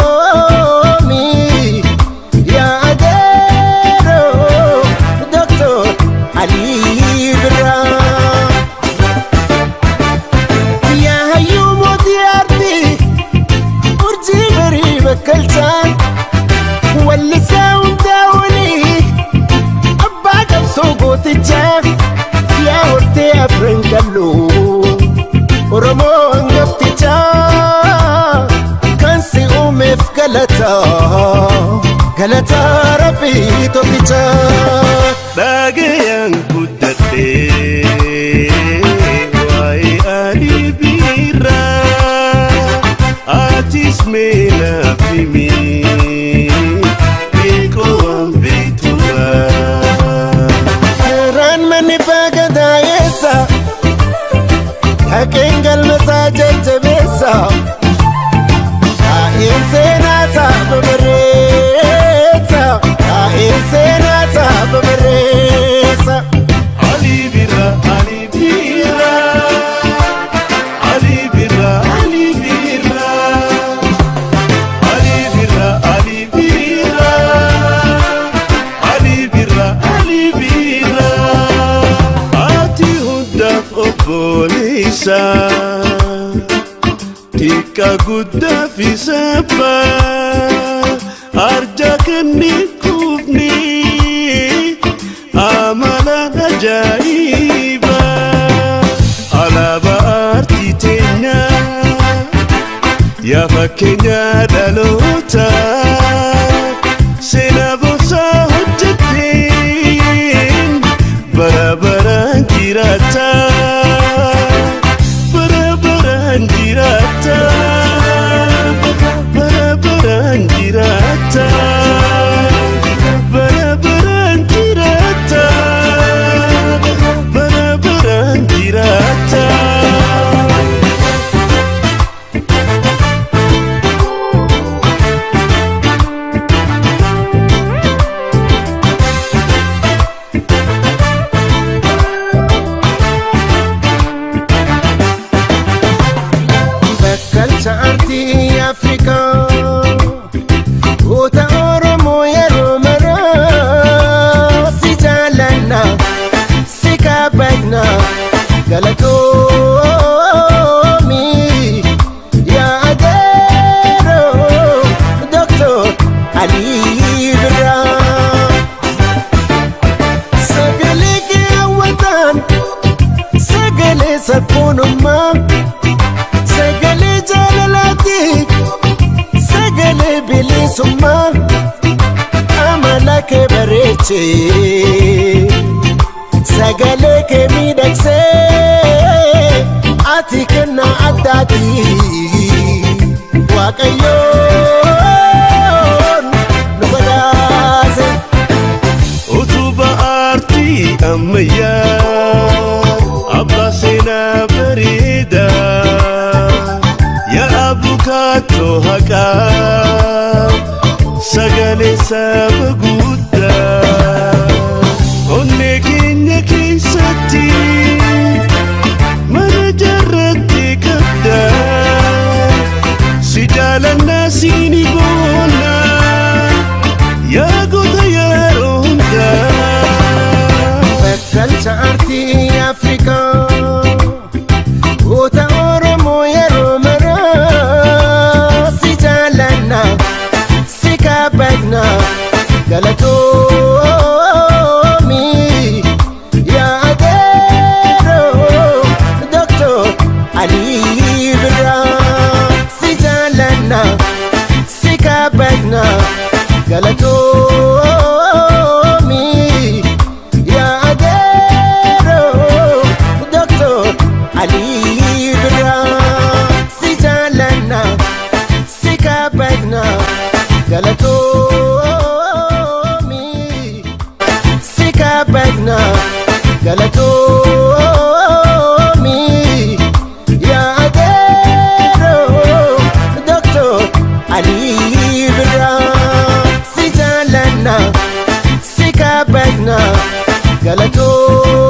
Galatoomi yaa adeeroo Doctor Alii Birraa. Yaa hayyuu mootii aartii urjii barii bakkalchaan wallisaa hundaa olii abbaa qabsoo gootichaa yaa hortee afran qalloo Oromoo hangaftichaa. Galata, galata Rabbi tokkicha. Dhagayaan guddadhee waa'ee Alii Birraa atis mee naaf himi beekoo waan beekturraa. Karaan manni baagadaa eessa? Dhaqeen galmasaa jajjabeessa. Taa'een seenaa ta'a bareessa. Taa'een seenaa ta'a bareessa. Alii Birraa, Alii Birraa, Alii Birraa, Alii Birraa, Alii Birraa, Alii Birraa, Alii Birraa, Alii Birraa. Ati hundaaf obboleessa. Xiqqaa guddaa fi sabbaa arja kenni kuufni amala ajaa'iba alaabaa aartii teenyaa yaa fakkeenya dhaloota seenaa boonsaa hojjetteen bara baraan jiraata. Jiraata, bara baraan jiraata, bara baraan jiraata, bara baraan jiraata. Aartii Afrikaa goota Oromoo yeroo maraa si jaallanna si kabajna galatoomi yaa adeeroo Doctor Alii Birraa. Sagalee kee hawwataan sagalee sabboonummaa. Sagalee jaalalaati, sagalee bilisummaa, amala kee bareechee, sagalee kee miidhagsee, ati kennaa addaati, Waaqayyoon nu badhaase. Utubaa aartii ammayyaa abbaa seenaa bareedaa. Yaa abukaatoo haqaa sagalee saba guddaa onnee keenya keessatti mana jaarrattee qabda si jaalannaa siini boonna yaa goota yeroo hundaa. Bakkalcha aartii Afrikaa goota Oromoo yeroo maraa si jaallanna si kabajna galatoomi yaa adeeroo. Galatoomi yaa adeeroo Doctor Alii Birraa. Si jaallanna, si kabajna, galatoomi.